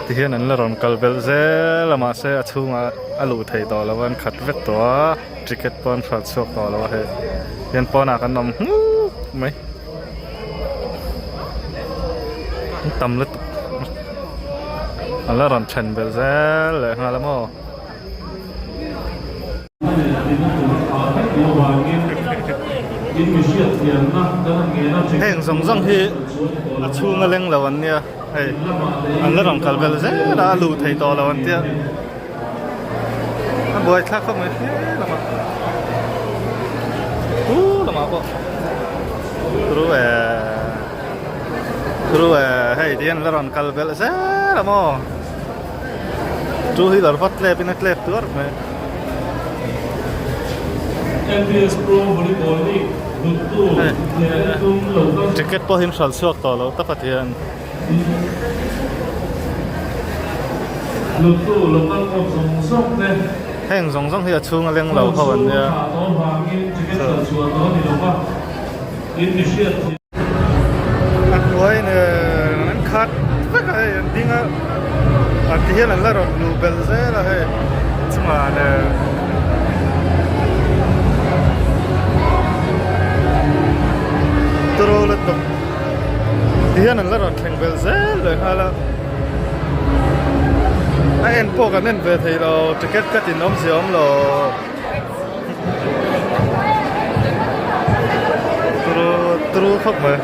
Tihian an la rawn kal belh zel a mahse a chhungah a luh theih tawh lo a an khat vek tawh a ticket pawh an hralh chhuak tawh lo a hei hian pawnah kan awm hmuk mai an tam lutuk an la rawn then belh zel leh nghal a maw. Heng zawng zawng hi a chhunga leng lo an nia hei an la rawn kal vel zel a a luh thei tawh lo an tia a buai thlak khawp mai hle lamah u lamah pawh turu eh turu eh hei tihian an la rawn kal belh zel a maw. Two wheeler vat tlep in a tlep tuar mai. MPS Pro Volleyball League huttu leh tum lo kal. Ticket pawh hi an hral chhuak tawh lo tak a tihian. Huttu lo kal kawp zawng zawng te. Heng zawng zawng hi a chhung a leng lo ho an nia. Thla tawh vangin ticket hral chhuah tawh a ni lo va, in mi hriat thiam. A hnuai nen an khat vek a hei an ding a ah ti hian an la rawn luh belh zel a hei chungah nen turu lutuk ti hian an la rawn thleng belh zel leh nghal a a en pawh kan en ve thei lo ticket ka tin awmzia awm lo. Turu turu khawp mai.